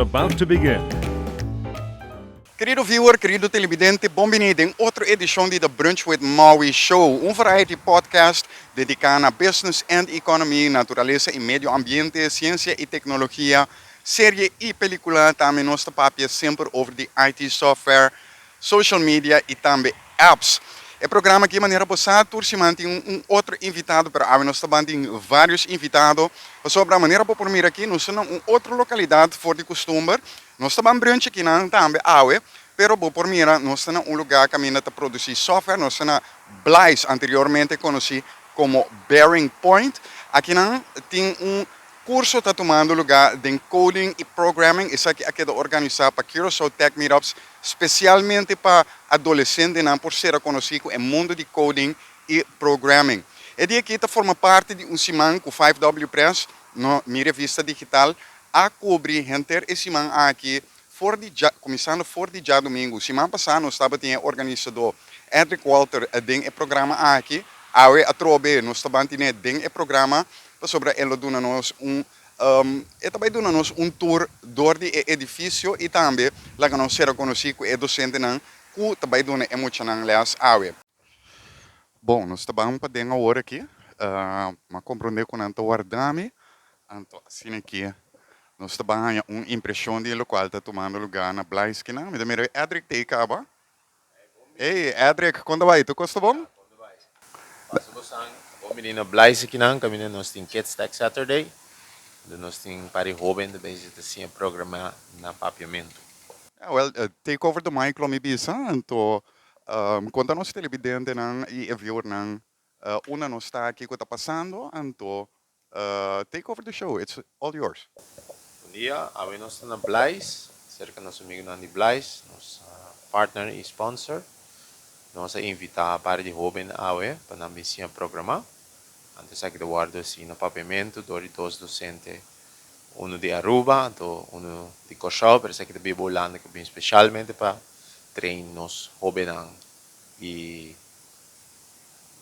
about to begin. Kerido viewer, kerido televidente, bon bini den otro edishon di The Brunch with Maui Show, un variety podcast dediká na business and economy, naturalesa i medio ambiente, siensia i teknologia, serie i pelikula. Tambe nos ta papia semper over di IT software, social media i tambe apps. E programa aki manera bo sa tur siman tin un otro invitado pero awe nos ta ban tin varios invitado pasobra manera bo por mira aki nos ta na un otro localidad for di custumber. Nos ta ban brunch akinan tambe awe pero bo por mira nos ta na un lugar caminda ta produci software. Nos ta na Blais anteriormente conoci como Bearing Point. Akinan tin un Curso ta tumando lugar den coding y programming. Esaki a keda organisa pa Curaçao Tech Meetups specialmente pa adolecentenan por sera conoci cu e mundo di coding y programming. E dia aki ta forma parti di un siman cu 5W Press, no mi revista digital, a cubri henter e siman aki for di dja cuminsando for di djadomingo. Siman pasa nos tabatin e organisador Edric Walter den e programa aki. Awe atrobe nos ta ban tine den e programa pasobra e lo duna nos un e ta bai duna nos un tour dor di e edifisio i tambe laga nos sera konosí ku e dosentenan ku ta bai duna e muchanan lès awe. Bon, nos ta ban paden awor aki. M'a komprondé ku nan ta warda mi, anto asina aki nos ta ban haña un impreshon di lokual ta tumando lugá na Blaiskinan. Mi ta mira Edric ta ei kaba. Ey, Edric, kon ta bai? Tur kos ta bon? Kon ta bai. Pasa bo san. Bon bini na Blais akinan, kaminda nos tin Kids Tech Saturday, unda nos tin par di hoben ta bezig ta siña programá na Papiamentu. Yeah, well, take over the mic lo mi bisa, anto konta nos televidentenan i e viewernan unda nos ta, kiko ta pasando, anto Take over the show, it's all yours. Bon dia, awe nos ta na Blais, serka nos amigunan di Blais, nos partner i sponsor. Nos a invitá par di hóben awe pa nan bin siña programá. Anto esaki ta wòrdu hasi na Papiamentu dor di dos dosente, unu di Aruba anto unu di Kòrsou, pero esaki ta biba Hulanda ku bin speshalmente pa train nos hóbennan i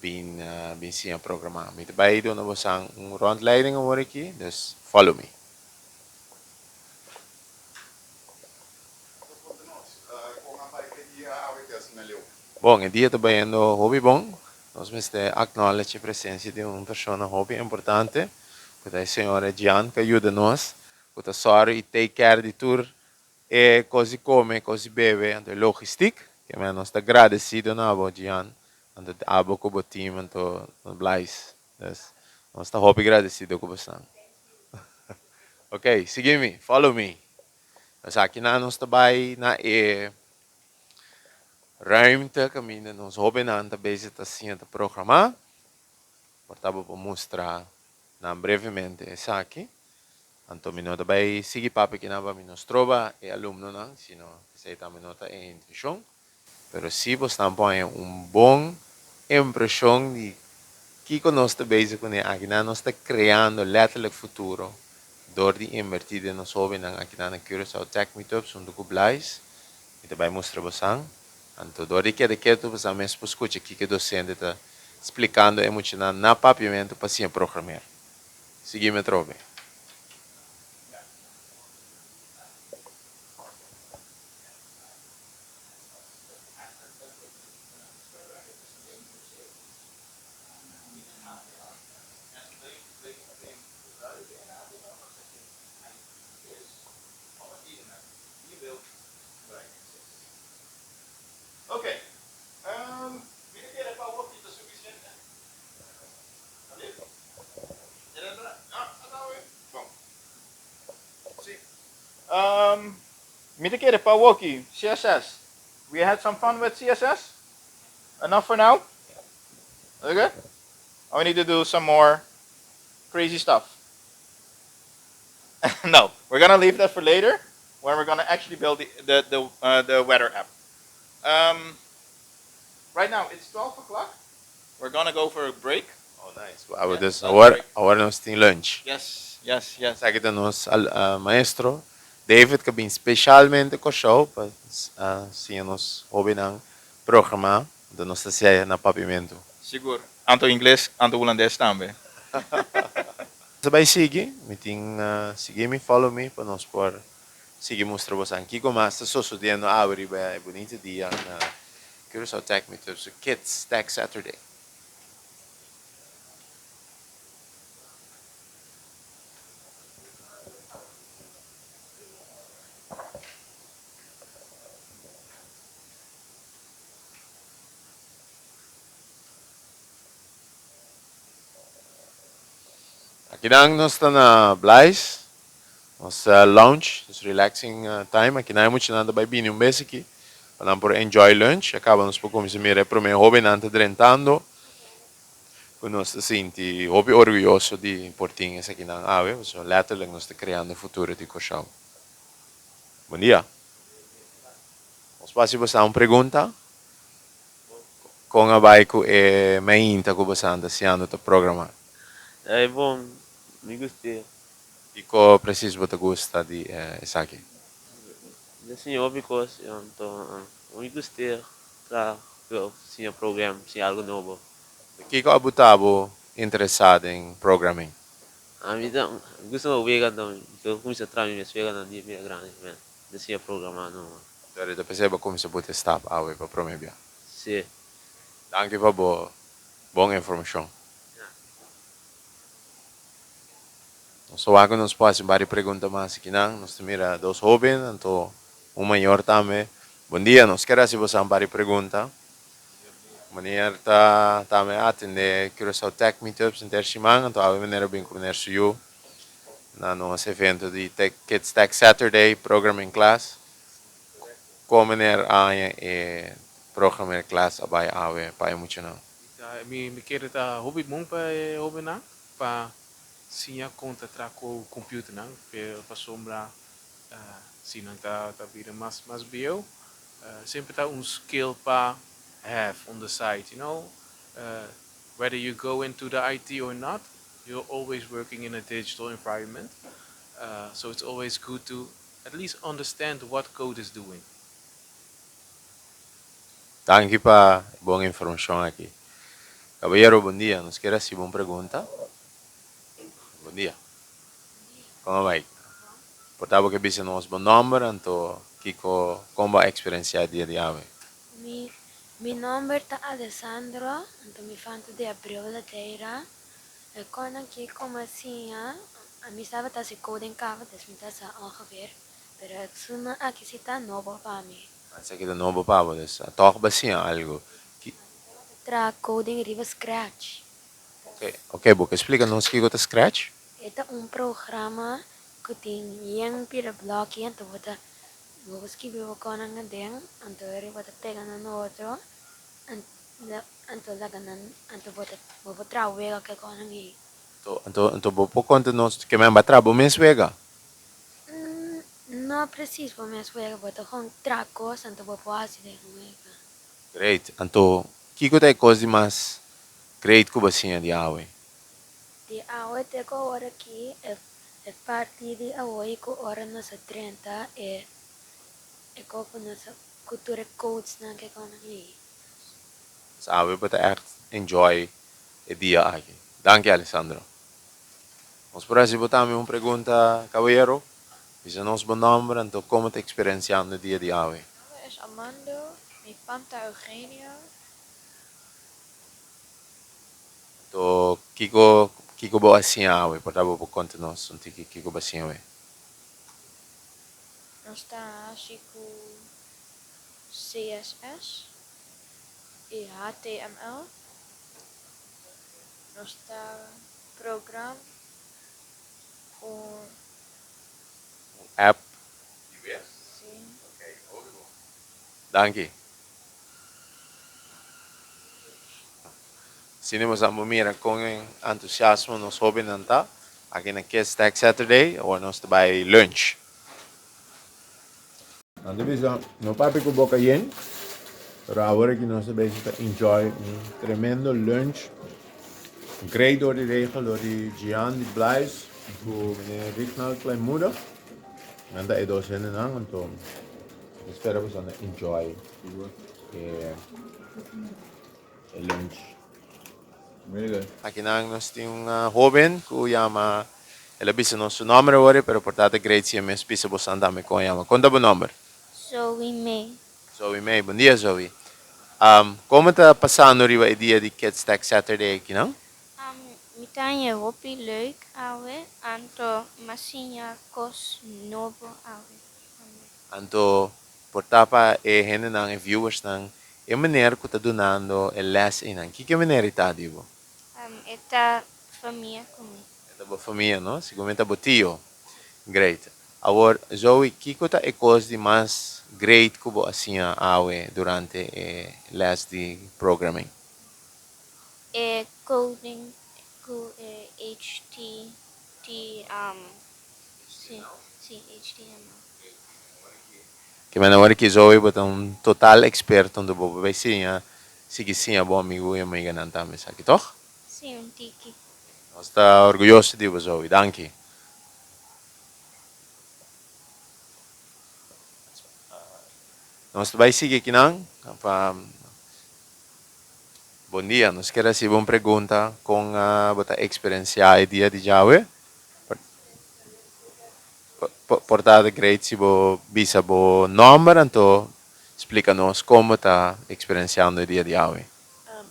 Bin bin siña programa. Mi ta bai duna bosan un rondleiding awor aki, dus follow me. Bon, e dia ta bayendo hopi bon. Nos mester acknowledge e presencia di un persona hopi importante, cu ta e señora Gian, cu a yuda nos, cu ta sòru y take care di tur E kos di kome, e kos di bebe, anto e logistiek. Ke men nos ta gradesido na abo Gian, anto abo ku bo team anto nos Blais. Dus nos ta hopi gradesido ku bosnan. Ok, sigui mi, follow me. Nos akinan nos ta bai na e ruimte kaminda nos hobennan ta bezig ta siña ta programá. Por ta bo por mustra nan brevemente esaki. Anto mi no ta bai sigui papia kinan pa mi no stroba e alumnonan, sino esei tambe no ta e intenshon. Pero si bosnan por haña un bon impreshon di kiko nos ta bezig kuné akinan, nos ta kreando letterlijk futuro dor di invertí den nos hóbennan akinan na Curaçao Tech Meetups huntu ku Blais. Mi ta bai mustra bosan. Anto dor di keda ketu bosan mes por skucha kiko e dosente ta splikando e muchanan na papiamentu pa siña programer. Sigui mi atrobe. Mi ta kere pa awoki CSS. We had some fun with CSS? Enough for now? Okay? Or we need to do some more crazy stuff? No, we're gonna leave that for later when we're gonna actually build the, the, the, uh, the weather app. Um, right now it's 12 o'clock. We're gonna go for a break. Oh nice. Awor dus awor awor nos tin lunch. Yes, yes, yes. Esaki ta nos maestro David ku a bin speshalmente Kòrsou pa siña nos hóbennan programá. Anto nos ta siña na Papiamentu. Sigur. Anto Ingles, anto Hulandes tambe. Nos a bai sigui. Mi tin sigui mi, follow mi pa nos por. sigui mustra bosan kiko mas ta sosodiendo awe riba e bunita dia na Curaçao Tech Meetup su Kids Tech Saturday. Akinan nos ta na Blais, nos lounge, nos relaxing time. Akinan e muchanan ta bai bini un bes aki pa nan por enjoy lunch. A kaba nos por kuminsá mira e promé hóbennan ta drentando ku nos ta sinti hopi orguyoso di por tin esakinan awe pasobra letterlijk nos ta kreando futuro di Kòrsou. Bon dia. Nos por hasi boso un pregunta? Kon a bai ku e mainta ku boso ta siando ta programa? E bon, mi gust'é. Kiko presis bo ta gusta di esaki? Mi ta siña hopi kos, anto mi gust'é tra siña program, siña algu nobo. Kiko a buta bo interesá den programming? Ami ta gusta wega anto mi ta kuminsá traha mi mes weganan di mi a grandi. Mi siña programa nobo. Pero ta p'esei bo cuminsa buta e stap awe pa prome bia. Si. Danki pa bo bon informacion. Nos ta wak cu nos por haci un par di pregunta mas akinan. Nos ta mira dos hoben anto un mayor tambe. Bon dia, nos kier haci boso un par di pregunta. Meneer ta tambe a atende Curaçao Tech Meetups henter siman anto awe meneer a bin cu meneer su yu. Na nos evento di Tech Kids Tech Saturday Programming Class, kon meneer a haña e programmer class a bai awe pa e muchanan? Mi mi kere ta hopi bon pa e hobennan pa siña kon ta traha ku computernan, pero pasobra si nan ta ta bira mas mas bieu semper ta un skill pa have on the side, you know, whether you go into the IT or not, You're always working in a digital environment, so it's always good to at least understand what code is doing. Danki pa e bon informashon aki. Kabayero bon dia, nos kier hasi bo un pregunta. Bon dia. Kon a bai? Por ta bo ke bisa nos bo nòmber anto kiko kon bo a eksperensiá e dia di awe? Mi mi nòmber ta Alessandro anto mi fanta di Abreu Ladeira. E konan ki komo a siña, ami tabata hasi coding kaba, des mi ta sa ongeveer, pero esunnan aki si ta nobo pa mi. Esaki ta nobo pa bo, des tòg bo a siña algu. Ki. Ami tabata traha coding riba Scratch. Ok, ok, bo ke splika nos kiko ta Scratch? E ta un programa ku tin yen pida blòki, anto bo ta bo por skibi bo konan aden, anto e riba ta pega nan otro, Anto laga nan, anto bo ta, bo por traha wega ku e konan ei. Anto, anto, anto bo por konta nos ke men ba traha bo mes wega? No presis bo mes wega, bo ta kon traha kos, anto bo por hasi den un wega. Great. Anto, kiko ta e kos di mas great ku bo a siña di awe? Di awe te ku awor aki, e, e parti di awoi ku ora nos a drenta e, e kos ku nos a, ku tur e codesnan ku e konan ei. Sabe bo ta echt enjoy e dia aki. Danki Alessandro. Nos por haci bo tambe un pregunta cabayero? Bisa nos bo nomber anto como ta experienciando e dia di awe. Mi nomber es Armando, mi pam ta Eugenio. Anto kiko kiko bo a siña awe? Por ta bo por conta nos un tiki kiko bo a siña awe. Nos ta haci cu CSS i HTML. Nos ta program un. Un app di web? Si. Ok, hopi bon. Danki. Asina nos a mira kon entusiasmo nos hobennan ta aki na Kids Tech Saturday, awor nos ta bai lunch. Nan ta bisa, no papia ku boka yen, pero awor aki nos ta bezig ta enjoy un tremendo lunch. Great door di regel door di Gian di Blais ku meneer Rignald Kleinmoedig. Nan ta e dos hendenan, anto mi spera boso a enjoy e lunch. Really good. Akinan nos tin un hoben ku yama. El a bisa nos su nòmber awor, pero por ta ta great si e mes bisa bosan tambe kon e yama. Kon ta bo nòmber? Zoe May. Zoe May. Bon dia Zoe. Kon bo ta pasando riba e dia di Kids Tech Saturday akinan? Mi ta haña hopi leuk awe, anto m'a siña kos nobo awe tambe. Anto por ta pa e hendenan, e viewersnan, e meneer ku ta dunando e les einan, kiko e meneer ei ta di bo? E ta famia ku mi. E ta bo famia, no? Segun mi ta bo tio. Great. Awor, Zoe, kiko ta e kos di mas great ku bo a siña awe durante e les di programming? E coding ku e HTT, si, si, HTML. Ke manda ora ki Zoe bo ta un total experto unda bo por bay siña, sigui siña bo amigu y amiganan tambe esaki, toch? Si, un tiki. Nos ta orguyoso di bo Zoe, danki. Nos ta bay sigui akinan pa Bon dia, nos kier hasi bo un pregunta kon bo ta experiencia e dia di djawe? Por ta great si bo bisa bo nomber anto splica nos con bo ta experienciando e dia di awe.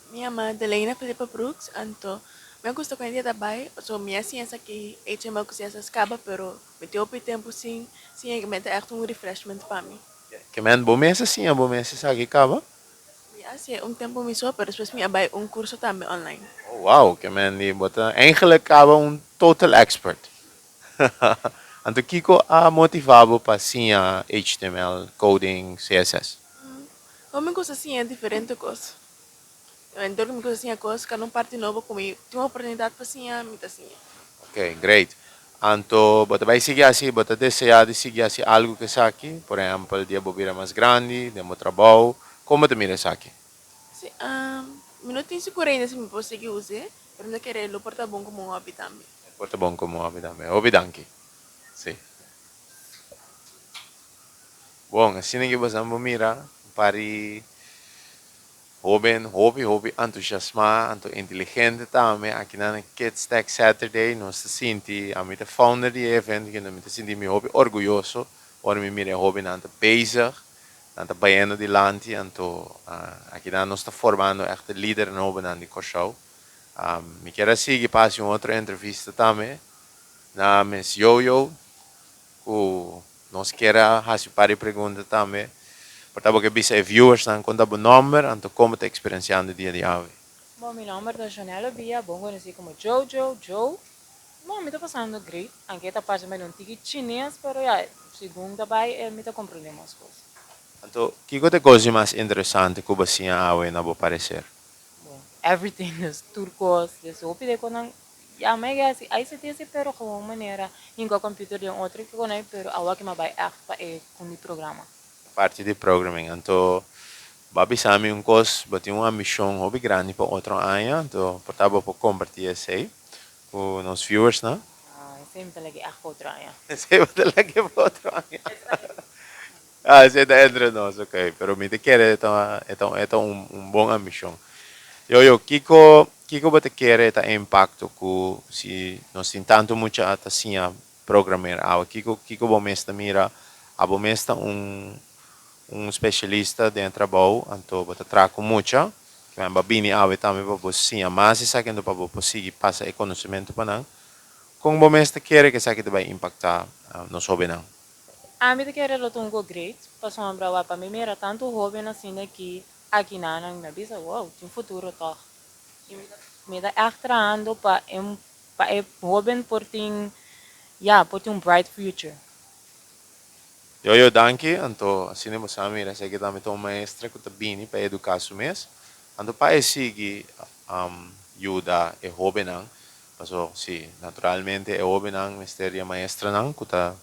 Mi yama Delaina Felipa Brooks anto mi a gusta con e dia ta bay pasobra mi a siña esaki HTML cu CSS caba pero mi tin hopi tempo sin siña y ta echt un refreshment pa mi. Ke men bo mes a siña bo mes esaki caba? Mi a hasié un tempu mi so, pero despues mi a bai un kurso tambe online. Oh wow, ke men di bo ta eigenlijk caba un total expert. Anto kiko a motiva bo pa siña HTML, coding, CSS? Bo mi gusta siña diferente kos. Dor ku mi gusta siña kos, kada un parti nobo ku mi tin oportunidat pa siña, mi ta siña. Ok, great. Anto bo ta bai sigui hasi, bo ta deseá di sigui hasi algu ku esaki? Por ehèmpel, dia bo bira mas grandi, den bo trabou, kon bo ta mira esaki? Si, mi no tin sigur ainda si mi por sigui us'é, pero mi ta kere lo por ta bon komo un hòbi tambe. E por ta bon komo un hòbi tambe. Hopi danki. Si. Bon, asina ke boso por mira un par di Hoben hopi hopi antusiasmá anto inteligente tambe aki nan na Kids Tech Saturday nos ta sinti ami ta founder di e evento kende mi ta sinti mi hopi orguyoso ora mi mira e hobennan ta bezig nan ta bayendo dilanti anto aki nan nos ta formando echt e lidernan hobennan di Kòrsou mi kier a sigui pa hasi un otro entrevista tambe na Miss Yoyo Ku nos kier a hasi un par di pregunta tambe. Por ta bo ke bisa e viewersnan kon ta bo nòmber anto kon bo ta eksperensiando dia di awe. Bon, mi nòmber ta Jonella Bia, bon konosí komo Jojo, Joe. Bon, mi ta pasando great, anke ta parse mi un tiki chines, pero ya, segun ta bai e mi ta komprendé mas kos. Anto, kiko ta e kos di mas interesante ku bo a siña awe na bo pareser? Bon, everything, dus tur kos, dus hopi de konan Ya mi a hasi ICT si pero gewoon manera hinka computer den otro ki konai pero awa ki mi a bai echt pa e con di programa. Parti di programming anto bo a bisa mi un cos bo tin un ambicion hopi grandi pa otro aña anto por ta bo por comparti esey cu nos viewers nan. Ah esey mi ta lagi echt pa otro aña. Esey bo ta lagi pa otro aña. Ah, esei ta entre nos, ok. Pero mi ta kere e ta e ta e ta un un bon ambishon. Yoyo, kiko kiko bo ta kere ta e impakto ku si nos tin tantu mucha ta siña programer awe? Kiko kiko bo mes ta mira? Abo mes ta un un spesialista den e trabou, anto bo ta traha ku mucha, ke men bo a bini awe tambe pa bo siña mas esaki anto pa bo por sigui pasa e konosementu pa nan. Kon bo mes ta kere ku esaki ta bai impaktá nos hóbennan? Ami ta kere lo ta un go great pasobra wak pa mi mira tantu hoben asina ki aki nan mi a bisa wow tin futuro tog y mi ta echt trahando pa e pa e hoben por tin ya por tin un bright future. Yoyo danki, anto asina bo sa mira esaki tambe ta un maestra ku ta bini pa eduká su mes, anto pa e sigui yuda e hobennan Paso, si, naturalmente e hobennan mester di e maestranan ku ta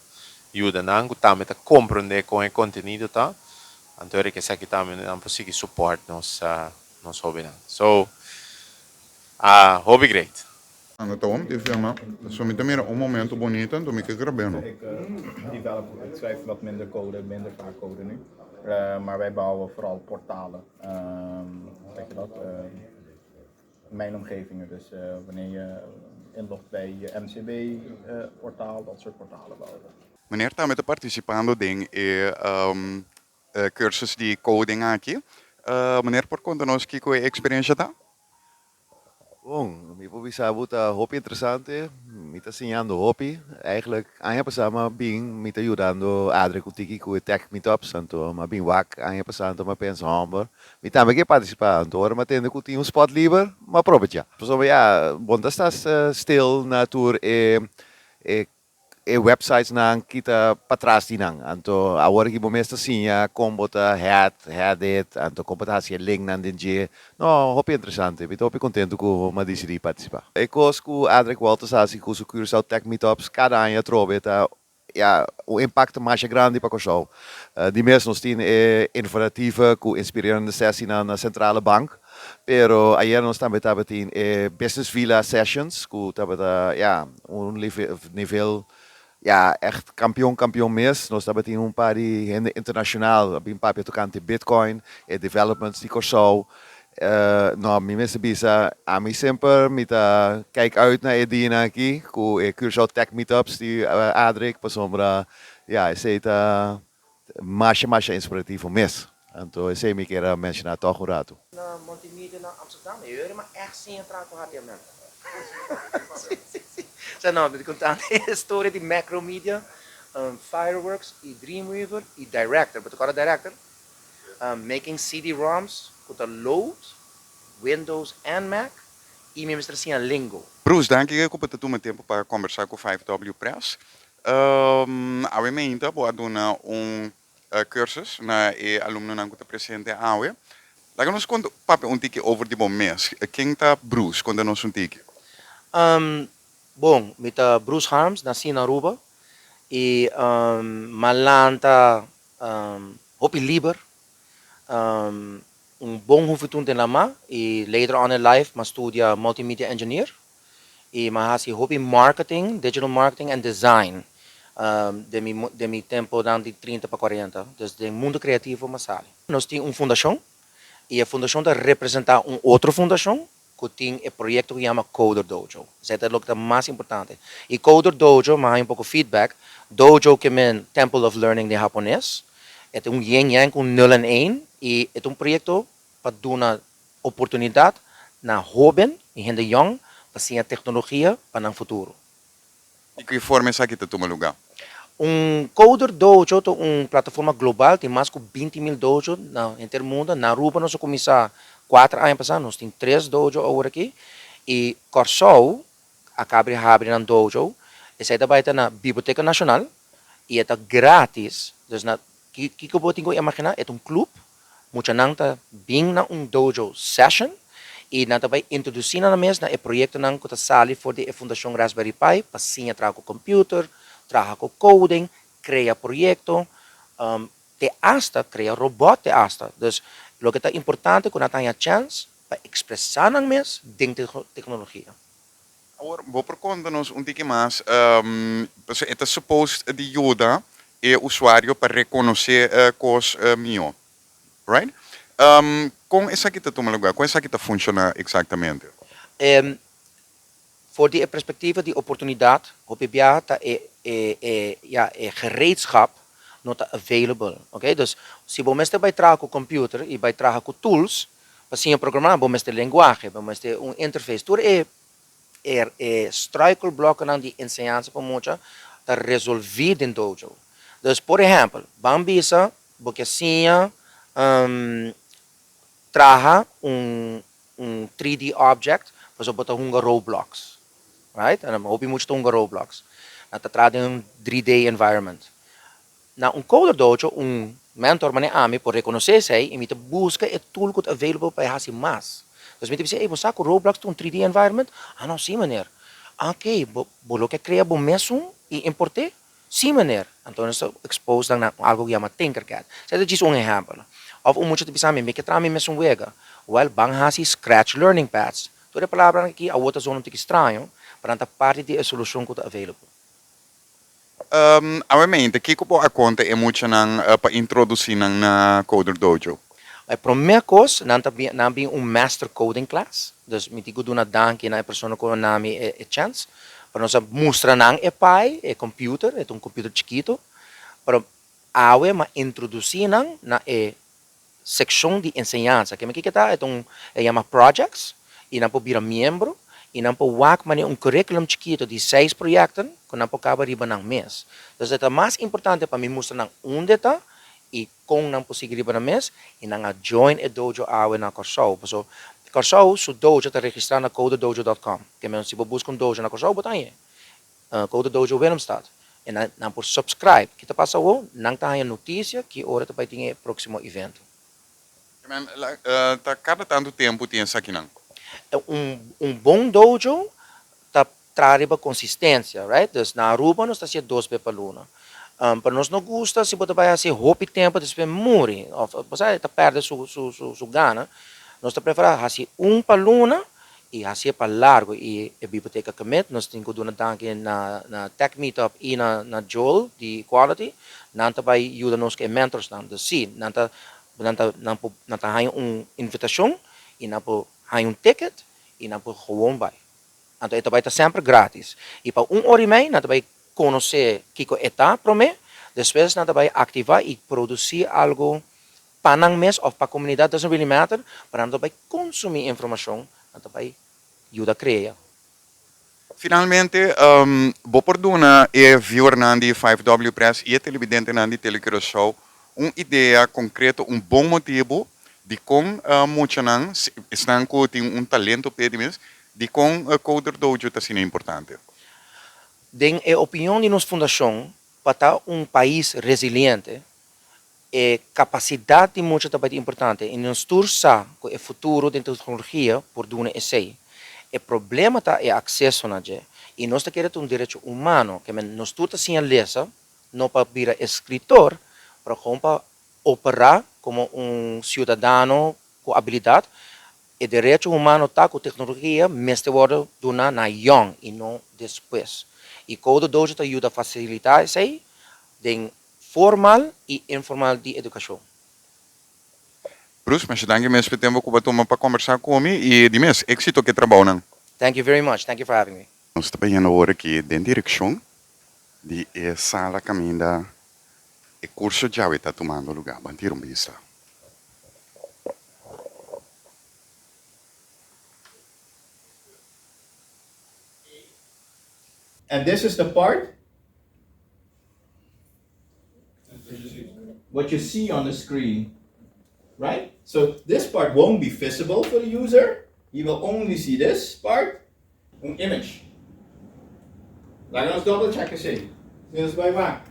yuda nan, ku tambe ta komprondé kon e kontenido ta, anto e esaki tambe nan por sigui support nos nos hobennan. So, a hopi great. Anda ta wam tin firma. So mi ta mira un momento bonita anto mi ke grab'é no. Ik develop, ik schrijf wat minder code, minder vaak code nu. Maar wij bouwen vooral portalen. Hoe zeg je dat? Mijn omgevingen. Dus wanneer je inlogt bij je MCB-portaal, dat soort portalen bouwen. Meneer tambe ta participando den e cursus di coding aki. Meneer por conta nos kico e experiencia ta? Bon, mi por bisa bo ta hopi interesante, mi ta siñando hopi. Eigenlijk aña pasá m'a bin, mi ta yudando Adri ku Tiki ku e tech meetups, anto m'a bin wak aña pasá, anto m'a pensa hòmber, mi tambe ke partisipá. Anto ora m'a tende ku tin un spòt liber, m'a probechá. Pasobra ya, bo no ta sta stil na tur e e E websites nan kita patras di nan. Anto awor aki bo mes ta siña kon bo ta head, head it, anto kon bo ta hasi e link nan den dje. No, hopi interesante. Mi ta hopi kontentu ku mi a disidí partisipá. E kos ku Adric Walters a hasi ku su Curaçao Tech Meetups kada aña atrobe ta, ya, un impakto masha grandi pa Kòrsou. Di mes nos tin e informative ku inspirerende sesinan na Centrale Bank. Pero ayer nos tambe tabatin e Business Villa Sessions ku tabata ya un nivel ya ègt kampion kampion mes. Nos tabatin un par di hende internashonal a bin papia tokante Bitcoin, e developments di Kòrsou. No, mi mester bisa ami semper mi ta kijk uit na e dianan aki ku e Curaçao Tech Meetups di Adric pasobra ya esei ta Masha masha inspirativo mes. Anto esei mi kier a menshoná tòg un ratu. Na Multimedia na Amsterdam e heur ma echt siña traha ku HTML. Sí, sí, sí. Sa no, mi ta kontando e storia di Macromedia, Fireworks i Dreamweaver i Director. Bo ta kòrda Director? Making CD-ROMs ku ta load Windows and Mac i mi mester siña Lingo. Bruce, danki ku bo ta tuma tempu pa kombersá ku 5W Press. Awe meinta bo a duna un cursus na e alumnonan cu ta presente awe. Laga nos conta papia un tiki over di bo mes. Ken ta Bruce? Conta nos un tiki. Bon, mi ta Bruce Harms, naci na Aruba y m'a lanta hopi liber, un bon huventud den lama y later on in life m'a studia multimedia engineer. y mi a haci hopi marketing, digital marketing and design den mi den mi temponan di trinta pa cuarenta, dus den mundo creativo mi a sali. Nos tin un fundacion y e fundacion ta representa un otro fundacion cu tin e proyecto cu yama Coder Dojo. Esey ta loke ta mas importante. Y Coder Dojo, mi a haya un poco feedback, Dojo ke men Temple of Learning den Hapones, e ta un yin yang cu un nul en een y e ta un proyecto pa duna oportunidat na hóben i hende yòn pa siña teknologia pa nan futuro. Di ki forma esaki ta tuma lugá? Un Coder Dojo ta un plataforma global, tin mas ku binti mil dojo na henter mundu. Na Aruba nos a kuminsá kuater aña pasá, nos tin tres dojo awor aki. I Kòrsou a kaba di habri nan dojo, esei ta bai ta na Biblioteka Nashonal i e ta grátis. Dus na Kiko bo tin ku imaginá? E ta un club, muchanan ta bin na un dojo session i nan ta bai introdusí nan mes na e proyektonan ku ta sali for di e Fundashon Raspberry Pi pa siña traha ku computer, traha ku coding, krea proyekto, te asta krea robòt te asta. Dus loke ta importante ku nan ta haña chèns pa ekspresá nan mes den teknologia. Awor, bo por konta nos un tiki mas, pasobra e ta supposed di yuda e usuario pa rekonosé kos mihó, right? Kon esaki ta tuma lugá? Kon esaki ta funshoná eksaktamente? For di e perspektiva di oportunidat, hopi biaha ta e e e ya e gereedschap no ta available, ok? Dus si bo mester bai traha ku computer i bai traha ku tools, Pa siña programá bo mester lenguahe, bo mester un interface. Tur e e struikelblokkenan di enseñansa pa mucha ta resolví den dojo. Dus por ehèmpel, ban bisa bo ke siña traha un un 3D object pasobra bo ta hunga Roblox, right? Hopi mucha ta hunga Roblox. Nan ta traha den un 3D environment. Na un coder dojo un mentor manera ami por reconoce esey y mi ta busca e tool cu ta available pa e haci mas. Entonces mi ta bisa, ey bo sa cu Roblox ta un 3D environment? Ah no, si meneer. Ah ok, bo bo lo ke crea bo mesun y importe? Si meneer. Anto nos ta expose nan na algo cu yama Tinkercad. Esey ta djis un ehempel. Of un mucha ta bisa mi, mi ke traha mi mesun wega. Well, ban haci Scratch learning paths. Tur e palabranan aki awor ta zona un tiki straño, pero nan ta parti di e solucion cu ta available. Awe mente, kiko bo a konta e muchanan pa introdusí nan na Coder Dojo? E promé kos, nan ta bin, nan bin un master coding class, dus mi tin ku duna danki na e persona ku a duna mi e chèns pa nos a mustra nan e pai, e computer, e ta un computer chikitu, pero awe mi a introdusí nan na e sekshon di enseñansa. Keme kiko ta? E ta un, e yama projects i nan por bira miembro i nan por wak manera un curriculum chikitu di seis proyekten ku nan por kaba riba nan mes. Dus e ta mas importante pa mi mustra nan unda e ta i kon nan por sigui riba nan mes i nan a join e dojo awe na Kòrsou. Paso Kòrsou su dojo ta registrá na coderdojo dot com. Keme si bo buska un dojo na Kòrsou bo ta hañ'é. CoderDojo Willemstad. I nan nan por subscribe. Ki ta pasa awor? Nan ta haña notisia ki ora ta bai tin e próksimo evento. Keme ta kada tantu tempu tin esakinan? Un un bon dojo ta traha riba konsistensia, right? Dus na Aruba nos ta hasié dos be pa luna. Pero nos no gusta si bo ta bai hasi hopi tempu despues muri òf bo sa e ta pèrdè su su su gana. Nos ta preferá hasi un pa luna i hasié pa largu i e biblioteka commit. Nos tin ku duna danki na na Tech Meetup i na na Joel di Equality. Nan ta bai yuda nos ku e mentorsnan. Dus sí, nan ta nan ta nan por nan ta haña un invitashon i nan por haña un ticket i nan por gewoon bai. Anto e ta bai ta semper gratis. I pa un ora i mei nan ta bai konosé kiko e ta promé, despues nan ta bai aktivá i produsí algu pa nan mes òf pa komunidat, doesn't really matter, pero nan ta bai konsumí informashon, nan ta bai yuda krea. Finalmente, bo por duna e viewernan di 5W Press i e televidentenan di TeleCuraçao un idea konkreto, un bon motibu dikon muchanan, esnan ku tin un talento p'e di mes, Dikon Coder Dojo ta asina importante? Den e opinion di nos fundashon, pa ta un pais resiliente, e kapasidat di mucha ta bai importante i nos tur sa ku e futuro den teknologia por duna esei. E problema ta e akseso na dje i nos ta kere ta un derecho humano, ke men nos tur ta siña lesa, no pa bira eskritor, pero gewoon pa operá komo un siudadano ku abilidat. E derecho humano ta ku teknologia mester wòrdu duna na yòn i no despues. I Coder Dojo ta yuda fasilitá esei den formal i informal di edukashon. Bruce, masha danki mes p'e tempu ku bo a tuma pa kombersá ku mi i di mes, éksito ku e trabounan. Thank you very much. Thank you for having me. Nos ta bayendo awor aki den direkshon di e sala kaminda e kurso djawe ta tumando lugá. Ban tira un bista. And this is the part what you see on the screen, right? So this part won't be visible for the user. He will only see this part, un image. Laga nos double check esei. Si nos bai wak,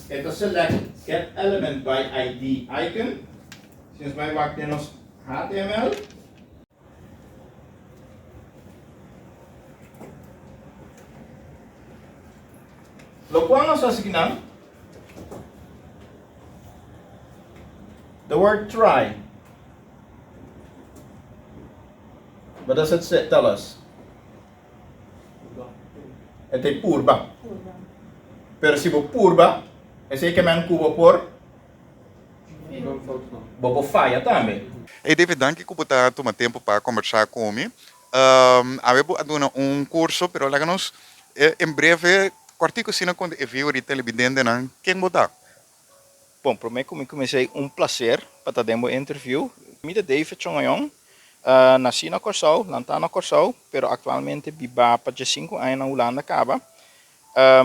e ta select get element by ID icon. Si nos bai wak den nos HTML. Locual nos hasi kinan? The word try. What does it tell us? E ta purba. Pero si bo purba, esei ke men ku bo por bo por faya tambe. Hey David, danki ku bo ta tuma tempu pa kombersá ku mi. Awe bo a duna un kurso, pero laga nos en breve kòrtiku asina konta e viewer i televidentenan ken bo ta. Bon, promé ku mi kuminsá ei un plaser pa ta den bo interview. Mi ta David Chongoyon, nasí na Kòrsou, lantá na Kòrsou, pero aktualmente bibá pa diesinku aña na Hulanda kaba.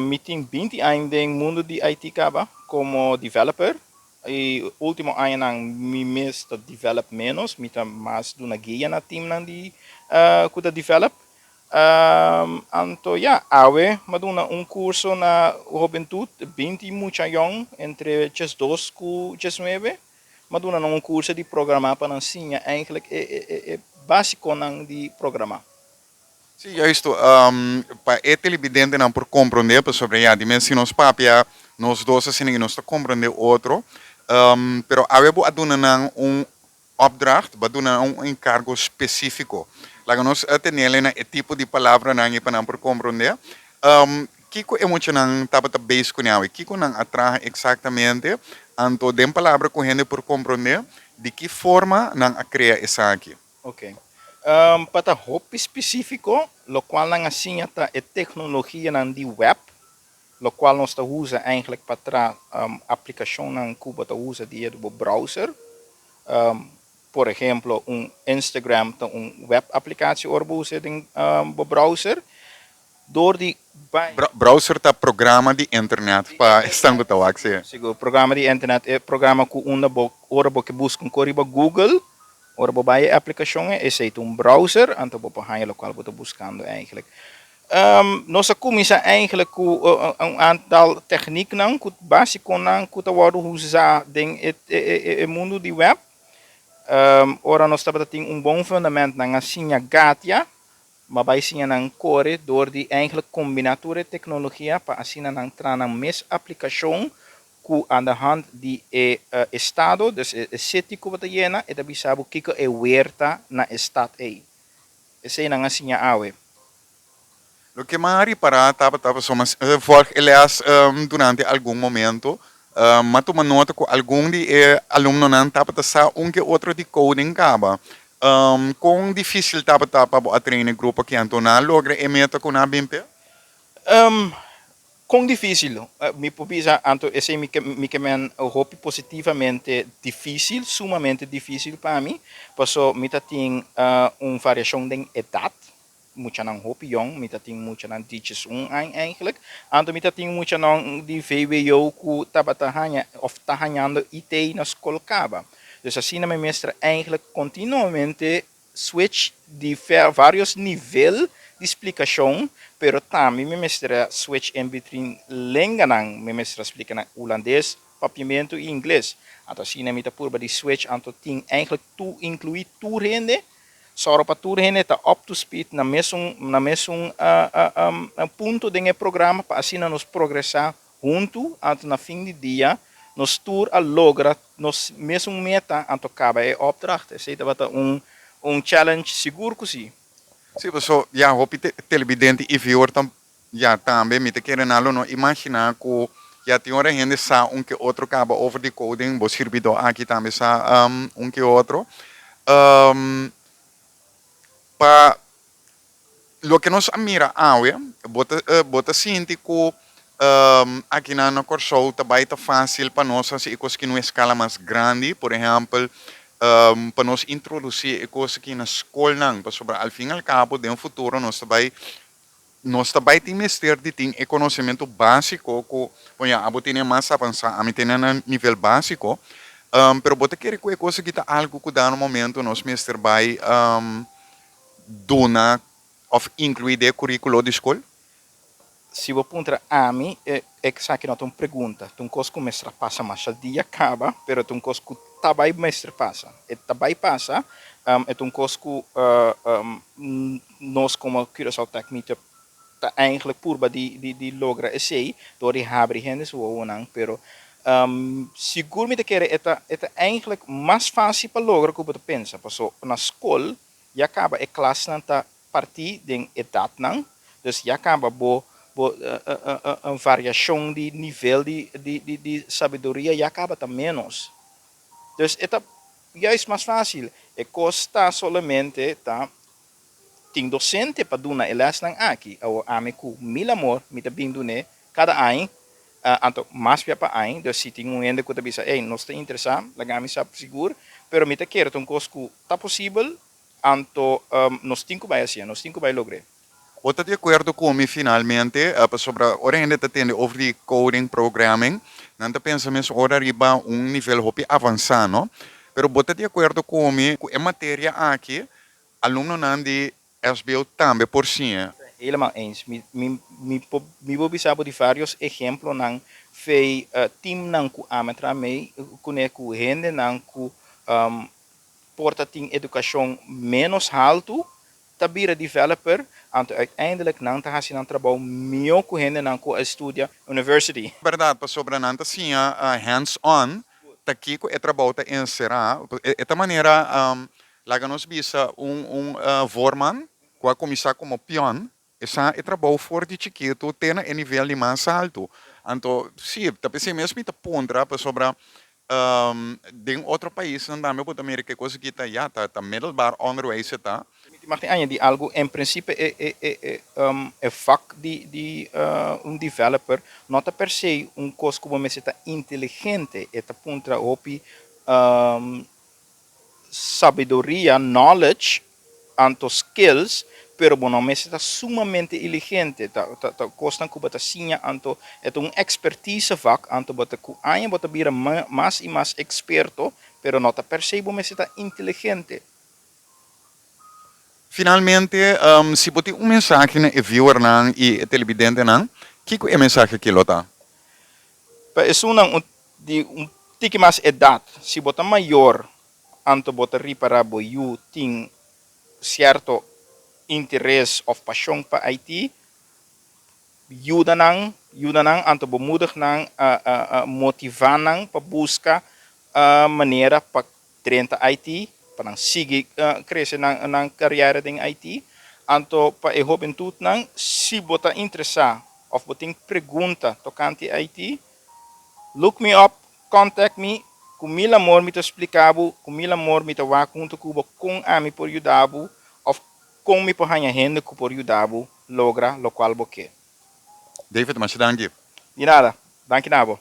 Mi tin binti aña den mundu di IT kaba komo developer i último añanan mi mes ta develop ménos, mi ta mas duna guia na teamnan di ku ta develop. Anto ya, awe m'a duna un kurso na hobentut, binti mucha yòn entre diesdos ku diesnuebe, m'a duna nan un kurso di programá pa nan siña eigenlijk e e básikonan di programá. Sí, juisto. Pa e televidentenan por komprondé, pasobra ya, di mes si nos papia nos dos asina i nos ta komprondé otro, pero awe bo a duna nan un Opdracht, Bo a duna nan un enkargo spesífiko. Laga nos tenele na e tipo di palabranan ei pa nan por komprondé. Kiko e muchanan tabata beis kuné awe? Kiko nan a traha eksaktamente? Anto den palabra ku hende por komprondé, di ki forma nan a krea esaki? Ok. Pa ta hopi spesífiko, lokual nan a siña ta e teknologianan di web, lokual nos ta usa eigenlijk pa traha aplikashonnan ku bo ta usa dia di bo browser. Por ehemplo, un Instagram ta un web aplikatie ora bo usa den bo browser. Door di bai. Browser ta programa di internet pa esnan ku ta wak, si. Sigur, programa di internet e programa ku unda bo ora bo ke buska un kos riba Google, ora bo bai e aplikashon ei, esei ta un browser, anto bo por haña lokual bo ta buskando eigenlijk. Nos a kuminsá eigenlijk ku un aantal tekniknan ku básikonan ku ta wòrdu usá den e mundu di web. Ora nos tabata tin un bon fundament nan a siña gatia, Ma bai siña nan kore dor di eigenlijk kombiná tur e teknologia pa asina nan traha nan mes aplikashon ku aan de hand di e estado, dus e city ku bo ta yena, e ta bisa bo kiko e weer ta na e stad ei. Esei nan a siña awe. Loke mi a ripará tabata pasobra mi a volg e les durante algun momento, mi a tuma nota ku algun di e alumnonan tabata sa un ke otro di coding kaba. Kon difísil tabata pa bo a train e grupo aki anto nan a logra e meta ku nan a bin p'e? Kon difísil? Mi por bisa anto esei mi ke mi ke men hopi positivamente difísil, sumamente difísil pa mi, paso mi ta tin un variashon den edat, muchanan hopi yong, mi ta tin muchanan di diesun aña eigenlijk, anto mi ta tin muchanan di vwo ku tabata haña òf ta hañando IT na skol kaba. Dus asina mi mester eigenlijk kontinuamente switch di varios nivel di splikashon, pero tambe mi mester a switch en between lenganan, mi mester a splika na hulandes, papiamentu i ingles. Anto asina mi ta purba di switch, anto tin eigenlijk tur inkluí tur hende Sòru pa tur hende ta up to speed na mesun na mesun punto den e programa pa asina nos progresá huntu anto na fin di dia nos tur a logra nos mesun meta anto kaba e opdracht. Esei tabata un un challenge sigur ku si. Sí, paso ya hopi telebidente i viewer ta Ya tambe mi ta kere nan lo no imagina cu ya tin ora hende sa un ke otro caba over di coding, bo sirbidor aki tambe sa un ke otro. Pa loke nos a mira awe, bo ta bo ta sinti cu akinan na Corsou ta bay ta facil pa nos haci e cos aki na un escala mas grandi, por ehempel pa nos introduci e cos aki na scolnan, pasobra al fin al cabo den futuro nos ta bay Nos ta bai tin mester di tin e konosementu básiko ku, bon ya, abo tene mas avansá, ami tene na nivel básiko, pero bo ta kere ku e kos aki ta algu ku dado momento nos mester bai duna òf inkluí den e kuríkulo di skol? Si bo puntra ami, esaki no ta un pregunta, ta un kos ku mester a pasa masha dia kaba, pero ta un kos ku ta bai mester pasa. E ta bai pasa, e ta un kos ku Nos komo Curaçao Tech Meetup ta eigenlijk purba di di logra esei dor di habri hende su wowonan, pero sigur mi ta kere e ta e ta eigenlijk mas fásil pa logra ku bo ta pensa, paso na skol ya kaba e klasnan ta partí den edatnan, dus ya kaba bo bo variashon di nivel di di di sabiduria ya kaba ta ménos, dus e ta Juist mas fácil. E kos ta solamente ta tin docente pa duna e lesnan aki. Awor ami ku mil amor mi ta bin dun'é kada aña, anto mas bia pa aña. Dus si tin un hende ku ta bisa, ey, nos ta interesá, laga mi sa sigur. Pero mi ta kere ta un kos ku ta posibel, anto nos tin ku bai hasié, nos tin ku bai logr'é. Bo ta di akuerdo ku mi finalmente? Pasobra ora hende ta tende over di coding, programming, nan ta pensa mes ora riba un nivel hopi avansá, no? Pero bo ta di akuerdo ku mi ku e materia aki alumnonan di SBO tambe por siña? Helemaal eens. Mi mi mi por mi por bisa bo di varios ehemplonan fei teamnan ku ami a traha mei kuné ku hendenan ku por ta tin edukashon ménos haltu ta bira developer, anto uiteindelijk nan ta hasi nan trabou mihó ku hendenan ku a studia university. Bèrdat, pasobra nan ta siña hands on ta kiko e trabou ta enserá. E ta manera, laga nos bisa un un voorman ku a kuminsá komo pion, e sa e trabou for di chikitu te na e nivel di mas altu. Anto, sí, ta p'esei mes mi ta puntra, pasobra. Den otro paisnan tambe bo ta mira ke kos aki ta ya ta ta middelbaar onderwijs e ta. Mi tin mag tin añadi algu, en principe e e e e e vak di di un developer no ta per se un kos ku bo mester ta inteligente, e ta puntra hopi sabiduria, knowledge, anto skills, pero bo no mester ta sumamente iligente, ta ta ta kosnan ku bo ta siña, anto e ta un expertise vak, anto bo ta ku aña bo ta bira mas i mas experto, pero no ta per se bo mester ta inteligente. Finalmente, si bo tin un mensahe na e viewernan i e televidentenan, kiko e mensahe aki lo ta? Pa esunnan un di un tiki mas edat, si bo ta mayor anto bo ta ripará bo yu tin sierto interes òf pashon pa IT, yuda nan, yuda nan anto bo moedig nan, motivá nan pa buska manera pa drenta IT, pa nan sigui krese nan kariera den IT. Anto pa e hobentutnan, si bo ta interesá òf bo tin pregunta tokante IT, look me up, contact me, ku mil amor mi ta splika bo, ku mil amor mi ta wak huntu ku bo kon ami por yuda bo òf kon mi por haña hende ku por yuda bo logra lokual bo ke. David, masha danki. Di nada. Danki na bo.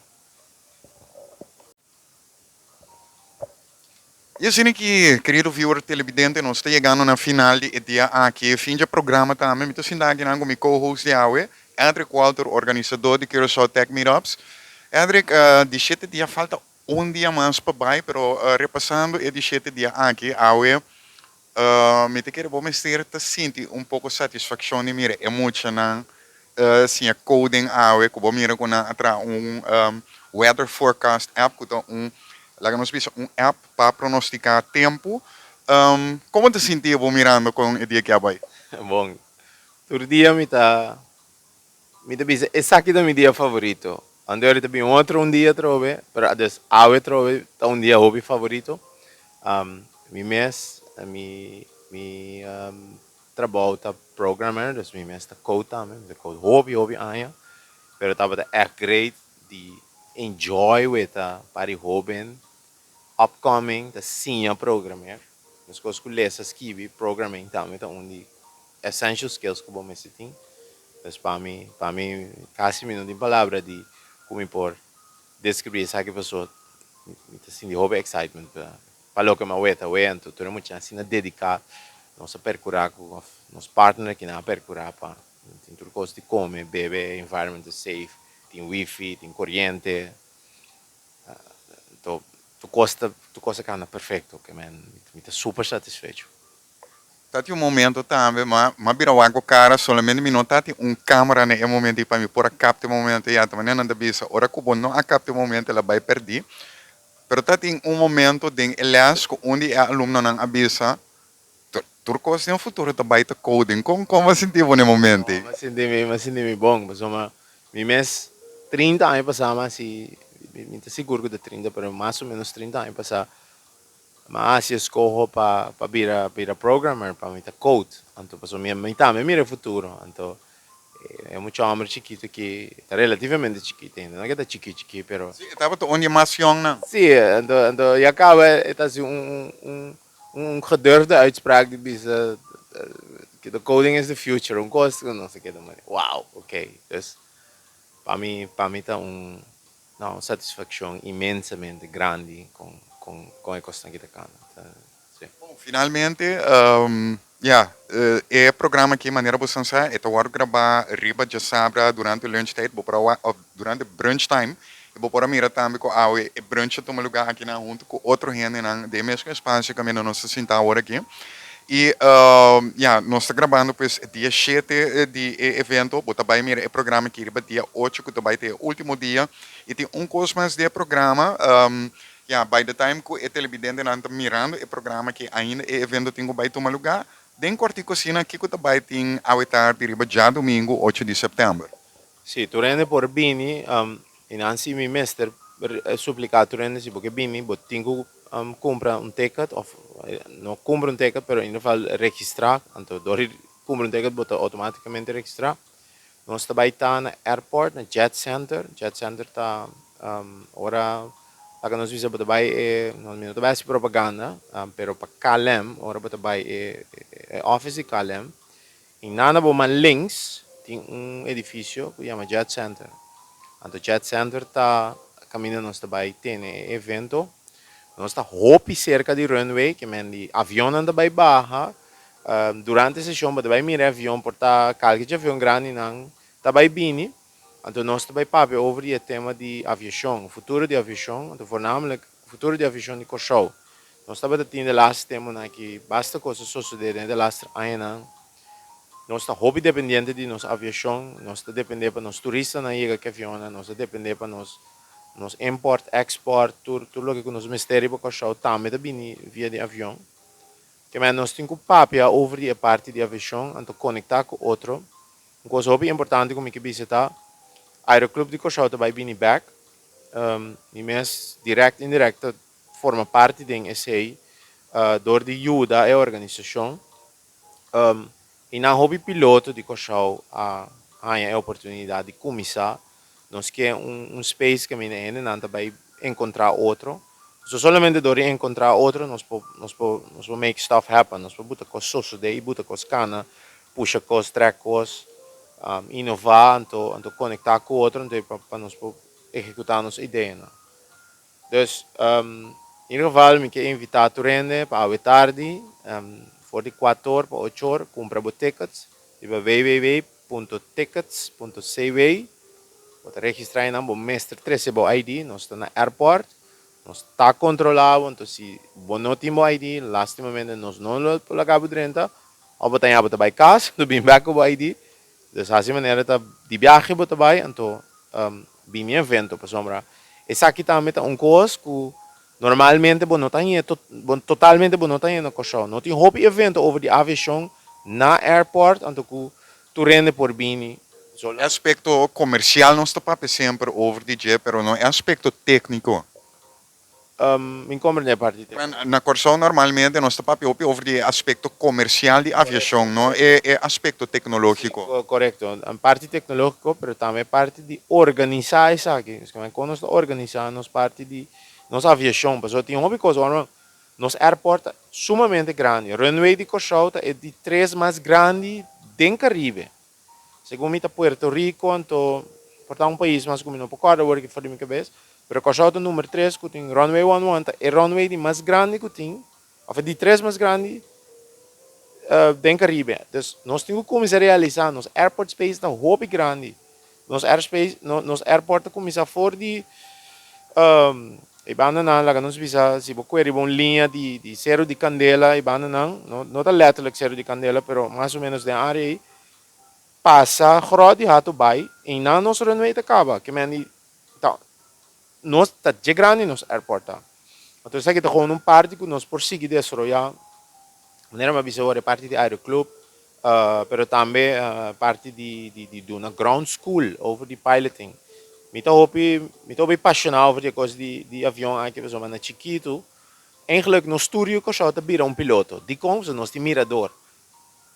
Y asina ki, kerido viewer televidente, nos ta yegando na final di e dia aki. E fin dje programa tambe. Mi ta sinta akinan ku mi co-host di awe, Edric Walter, organisador di Curaçao Tech Meetups. Edric, di shete dia falta un dia mas pa bai, pero repasando e di shete dia aki awe, Mi ta kere bo mester ta sinti un poko satisfakshon di mira e muchanan siña coding awe ku bo mira ku nan a traha un weather forecast app ku ta un laga nos bisa un app pa pronostiká tempu. Komo ta sinti bo mirando kon e dia ke a bai? Bon, tur dia mi ta Mi ta bisa esaki ta mi dia favorito. Anto ora ta bin otro un dia atrobe, pero ades awe atrobe ta un dia hopi favorito. Mi mes, mi mi trabou ta programmer, dus mi mes ta code tambe, mi ta code hopi hopi aña, pero tabata echt great di enjoy weta par di hoben upcoming ta siña programer. Meskos ku lesa, skibi, programming tambe ta un di essential skills ku bo mester tin. Pues pa mi, pa mi kasi mi no tin palabra di ku mi por deskribí esaki pasobra mi ta sinti hopi excitement pa pa loke mi a weta awe. Anto tur e muchanan asina dediká, nos a perkurá ku òf nos partner kinan a perkurá pa tin tur kos di kome, bebe, e environment ta safe, tin wifi, tin koriente. Anto tur kos ta tur kos a kanda perfekto ke men mi ta super satisfecho. Ta tin un momento tambe ma m'a bira wak bo cara solamente mi no ta tin un camera na e momento ei pa mi por a capta e momento ei anto manera nan ta bisa ora cu bo no a capta e momento el a bay perdi pero ta tin un momento den e les cu un di e alumnonan a bisa tur cos den futuro ta bay ta coding con con bo a sinti bo na e momento ei? M'a sinti mi m'a sinti mi bon pasobra mi mes 30 aña pasa m'a hasi mi ta sigur cu ta 30 pero mas o menos 30 aña pasa M'a hasi eskoho pa pa bira bira programmer, pa mi ta code. Anto pasobra mi mi tambe mira e futuro. Anto e mucha homber chikitu aki ta relativamente chikitu ainda, no ke ta chiki chiki pero. Sí, e tabata un di e mas yongnan. Sí, anto anto ya kaba e ta hasi un un un gedurfde uitspraak di bisa the coding is the future, un kos ku no se keda manera wow, ok. Dus pa mi pa mi ta un No, un satisfaccion inmensamente grandi con con con e cosnan ki ta cana. Ta, si. Bon, finalmente, ya, e programa aki manera bo san sa, e ta wòrdu grabá riba djasabra durante lunchtijd, bo por a wak, òf durante brunchtime, i bo por a mira tambe ku awe e brunch a tuma lugá akinan huntu ku otro hendenan den e mesun espacio kaminda nos ta sintá awor aki. I, ya, nos ta grabando pues dia shete di e evento. Bo ta bai mira e programa aki riba dia ocho ku ta bai ta e ultimo dia. I tin un kos mas di e programa, ya, by the time ku e televidentenan ta mirando e programa aki ainda e evento tin ku bai tuma lugá. Den Kòrtico asina kiko ta bai tin awe tardi riba djadumingu ocho di sèptèmber? Sí, tur hende por bini. I nan si mi mester supliká tur hende si bo ke bini bo tin ku kumpra un ticket òf no kumpra un ticket pero in ieder geval registrá. Anto dor di kumpra un ticket bo ta outomátikamente registrá. Nos ta bai ta na airport na Jet Center. Jet Center ta ora. Laga nos bisa bo ta bai e, no mi no ta bai hasi propaganda, pero pa KLM, ora bo ta bai e e office di KLM, i nan na bo man links tin un edifisio ku yama Jet Center. Anto Jet Center ta kaminda nos ta bai tene e evento. Nos ta hopi serka di runway, ke men di avionnan ta bai baha. Durante e seshon bo ta bai mira e avion, por ta kalke dje avion grandinan ta bai bini. Anto nos ta bai papia over di e tema di aviashon, futuro di aviashon, anto voornamelijk futuro di aviashon di Kòrsou. Nos tabata tin de laatste temponan aki basta kos a sosodé den e de laatste añanan. Nos ta hopi dependiente di nos aviashon, nos ta dependé pa nos turistanan yega ku avionnan, nos ta dependé pa nos nos import, export, tur tur loke ku nos mester riba Kòrsou tambe ta bini via di avion. Kemey nos tin ku papia over di e parti di aviashon, anto konektá ku otro. Un kos hopi importante ku mi ke bisa ta, Aeroclub di Kòrsou ta bai bini bèk. Mi mes dirèkt indirèkt ta forma parti den esei dor di yuda e organisashon. I nan hopi piloto di Kòrsou a haña e oportunidat di kuminsá. Nos ke un space kaminda hendenan ta bai enkontrá otro. So solamente dor di enkontrá otro nos por nos por nos por make stuff happen, nos por buta kos sosodé i buta kos kana, pusha kos, trèk kos, inová anto anto konektá ku otro anto pa pa nos por ehekutá nos ideanan. Dus in ieder geval mi ke invitá tur hende pa awe tardi for di kuator pa ocho or kumpra bo tickets riba www punto tickets punto cw. Bo ta registrá einan, bo mester trese bo ID, nos ta na airport, nos ta kontrolá bo, enton si bo no tin bo ID, lastimamente nos no lo por laga bo drenta, òf bo ta ña bo ta bai kas, bo bin bèk ku bo ID, dus hasi manera ta di biahe bo ta bai, anto bini evento, pasobra esaki tambe ta un kos ku Normalmente bo no ta hañ'é totalmente bo no ta hañ'é na Kòrsou. No tin hopi evento over di aviashon na airport anto ku tur hende por bini. E aspekto komersial nos ta papia semper over di dje, pero no e aspekto tékniko. Mi komprendé e parti tékniko. Na Kòrsou normalmente nos ta papia hopi over di e aspekto komersial di aviashon, no e aspekto teknológiko. Sí, korekto. Parti teknológiko, pero tambe parti di organisá esaki. Kon nos ta organisá nos parti di Nos aviashon, pasobra tin hopi kos ora nos airport ta sumamente grandi. Runway di Kòrsou ta e di tres mas grandi den Karibe. Segun mi ta Puerto Rico, anto por ta un pais mas ku mi no por kòrda awor aki for di mi kabes, pero Kòrsou ta number tres ku tin runway one one ta e runway di mas grandi ku tin. Of e di tres mas grandi den Caribe. Dus nos tin ku kuminsá realisá nos airport space ta hopi grandi. Nos airspace, nos airport ta kuminsá for di e bandanan, laga nos bisa si bo kue riba un liña di di Seru di Kandela e bandanan, no no ta letterlijk Seru di Kandela pero mas o menos den área ei, pasa gròt di Hato bai, einan nos runway ta kaba. Ke men di Ta nos ta dje grandi nos airport ta. Anto esaki ta gewoon un parti ku nos por sigui desaroyá, manera mi a bisa awor e parti di aeroclub, pero tambe parti di di duna ground school over di piloting. Mi ta hopi mi ta hopi pashoná over di e kos di di avion aki pasobra na chikitu eigenlijk nos tur yu Kòrsou ta bira un piloto. Dikon? Pasobra nos tin mirador.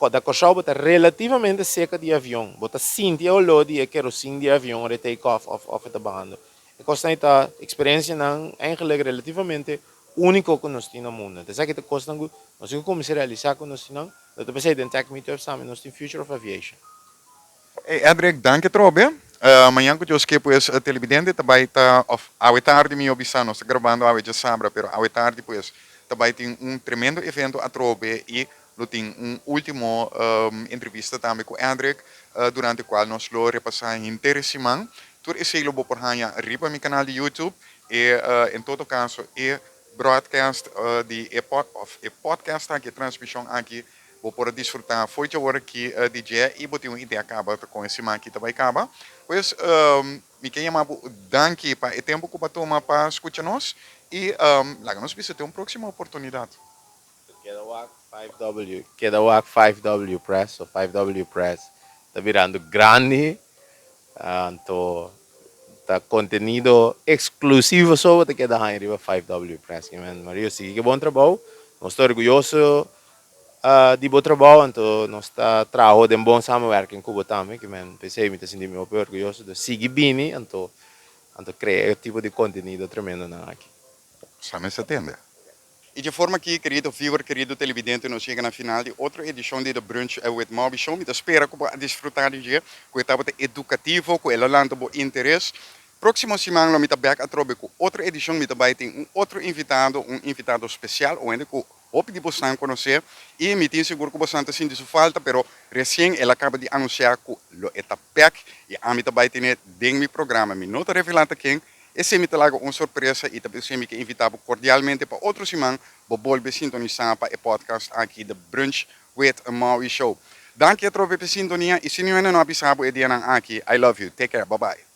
Kòrda Kòrsou bo ta relativamente serka di e avion, bo ta sinti e oló di e kerosin di e avion ora e take off òf òf e ta bahando. E kosnan ei ta eksperensianan eigenlijk relativamente úniko ku nos tin na mundu. Enton esaki ta kosnan ku nos tin ku kuminsá realisá ku nos tin nan. No ta p'esei den Tech Meetups tambe nos tin Future of Aviation. Ey Edrick, danki atrobe. Mañan ku Dios ke pues televidente ta bai ta of awe tardi mihó bisa nos ta grabando awe djasabra pero awe tardi pues ta bai tin un tremendo evento atrobe i lo tin un ultimo entrevista tambe ku Edrick durante kual nos lo repasá henter e siman. Tur esei lo bo por haña riba mi kanal di YouTube e en todo kaso e broadcast di e of e podcast aki e transmishon aki Bo por a disfrutá fo'i dje ora ki di dje i bo tin un idea kaba ta kon e siman aki ta bai kaba. Pues, mi ke yama bo danki pa e tempu ku bo a tuma pa skucha nos i laga nos bisa te un próksimo oportunidat. Keda wak 5W, keda wak 5W Press o 5W Press ta birando grandi Anto ta contenido exclusivo so bo ta keda haña riba 5W Press. Amen. Mario sigui ke bon trabou. Nos ta orguyoso di bo trabou anto nos ta traho den bon samenwerking ku bo tambe. Ke men p'esei mi ta sinti mi hopi orguyoso. Dus sigui bini anto anto crea e tipo di contenido tremendo nan aki. Sa mester tende. I dje forma aki, kerido viewer, kerido televidente, nos yega na final di otro edishon di The Brunch with Moby Show. Mi ta spera ku bo a disfrutá di dje, ku e tabata edukativo, ku el a lanta bo interes. Próksimo siman lo mi ta bèk atrobe ku otro edishon. Mi ta bai tin un otro invitado, un invitado spesial, un hende ku hopi di bosnan konosé i mi tin sigur ku bosnan ta sinti su falta, pero resien el a kaba di anunsiá ku lo e ta bèk i ami ta bai tene den mi programa. Mi no ta revelá ta ken. Esei mi ta laga un sorpresa i ta p'esei mi ke invitá bo kordialmente pa otro siman bo bolbe sintonisá pa e podcast aki The Brunch with Maui Show. Danki atrobe p'e sintonia i si niun hende no a bisa bo e dianan aki, I love you. Take care. Bye bye.